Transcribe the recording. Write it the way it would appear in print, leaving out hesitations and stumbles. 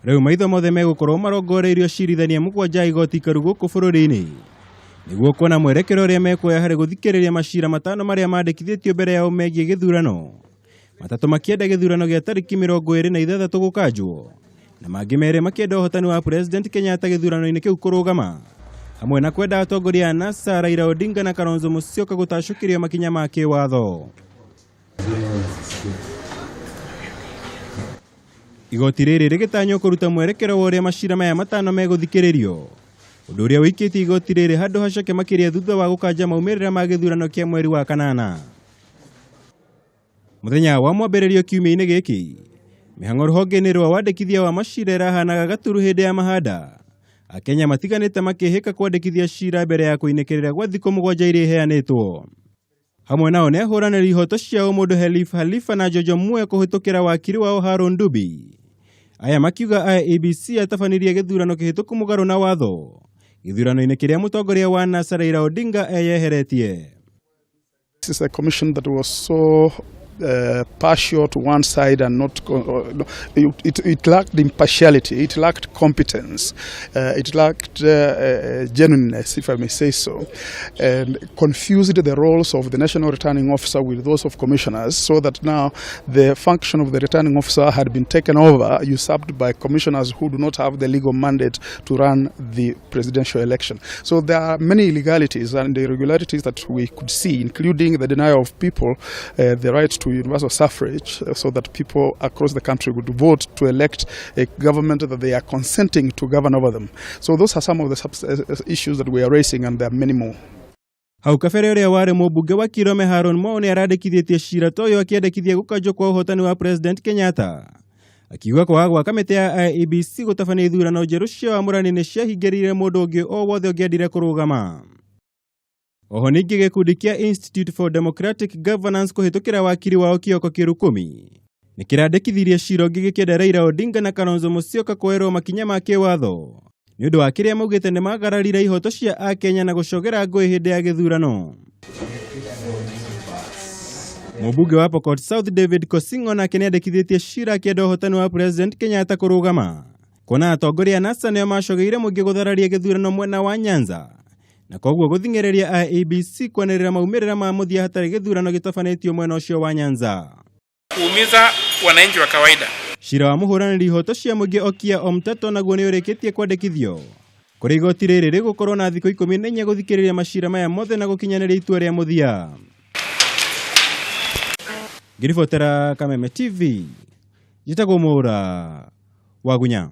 Rĩu maitho mothe megũkorwo marongoreirio acirithania mũgwanja a igoti ikaru gũkũ bũrũri-inĩ nĩguo kuona mwerekero ũrĩa mekuoya harĩ gũthikĩrĩria macira matano marĩa mandĩkithĩtio mbere yao megiĩ gĩthurano. Matatũ makĩenda gĩthurano gĩa tarĩki 26 gũkanjwo na mangĩ merĩ makĩenda ũhotani wa President Kenyatta gĩthurano-inĩ kĩu kũrũgama hamwe na kwenda atongoria a NASA Raila Odinga na Kalonzo Musyoka gũtacũkĩrio makinya ma kĩwatho. Igoti rĩrĩ rĩgĩtanywo kũruta mwerekero wa ũrĩa macira maya matano megũthikĩrĩrio, ũndũ ũrĩa ũikĩtie igoti rĩrĩ handũ haceke makĩria thutha wa gũkanja maumĩrĩra ma gĩthurano kĩa mweri wa kanana. Mũthenya wa mwambĩrĩrio kiumia-inĩ gĩkĩ, mĩhang'o rũhonge-inĩ rwa wandĩkithia wa macira ĩrahanaga gaturu hĩndĩ ya mahanda. Akenya matiganĩte makĩhĩka kwandĩkithia cira mbere ya kũinĩkĩrĩra gwa thikũ mũgwanja iria iheanĩtwo. Hamwe nao nĩ ahũranĩri ihoto cia ũmũndũ Helif Halifa na Jojo Muya kũhĩtũkĩra wakiri wao Harun Dubi. Aya makiuga IEBC yatabanirie gĩthurano kĩhĩtũku mũgarũ na watho gĩthurano-inĩ kĩrĩa mũtongoria wa NASA Raila Odinga eyeheretie. This is a commission that was so partial to one side and not it lacked impartiality, it lacked competence, it lacked genuineness, if I may say so, and confused the roles of the national returning officer with those of commissioners, so that now the function of the returning officer had been taken over, usurped by commissioners who do not have the legal mandate to run the presidential election. So there are many illegalities and irregularities that we could see, including the denial of people the right to universal suffrage, so that people across the country would vote to elect a government that they are consenting to govern over them. So those are some of the issues that we are raising, and there are many more. Hau kabere ũrĩa warĩ mũmbunge wa Kirome Haron Mwau nĩ arandĩkithĩtie cira ta ũyũ akĩendekithia gũkanjwo kwa ũhotani wa President Kenyatta, akiuga kwaga gwa kamĩtĩ ya IEBC gũtabania ithurano njerũ cia wamũrani nĩ ciahingĩrĩire mũndũ ũngĩ o wothe ũngĩendire kũrũgama. Oho ningĩ gĩkundi kĩa Institute for Democratic Governance kũhĩtũkĩra wakiri wao Kioko Kĩrukumi nĩ kĩrandĩkithirie cira ũngĩ gĩkĩenda Raila Odinga na Kalonzo Musyoka kuoerwo makinya ma kĩwatho nĩ ũndũ wa kĩrĩa maugĩte nĩ magararire ihoto cia Akenya na gũcogera ngũĩ hĩndĩ ya gĩthurano. Mũmbunge wa Pokot South David Kosingo nake nĩandĩkithĩtie cira akĩenda ũhotani wa President Kenyatta kũrũgama, kuona atongoria a NASA nĩo macogeire mũingĩ gũthararia gĩthurano mwena wa Nyanza na koguo gũthing'ĩrĩria IEBC kwanĩrĩra maumĩrĩra ma mũthia hatarĩ gĩthurano gĩtabanĩtio mwena ũcio wa Nyanza. Kuumiza wananchi wa kawaida. Cira wa mũhũranĩri ihoto cia mũingĩ Okiya Omtatah naguo nĩ ũrĩkĩtie kwandĩkithio kũrĩ igoti rĩrĩ rĩgũkorwo na thikũ 14 gũthikĩrĩria macira maya mothe na gũkinyanĩria itua rĩa mũthia. Ngĩribotera Kameme TV, njĩtagwo Mũra Wagunya.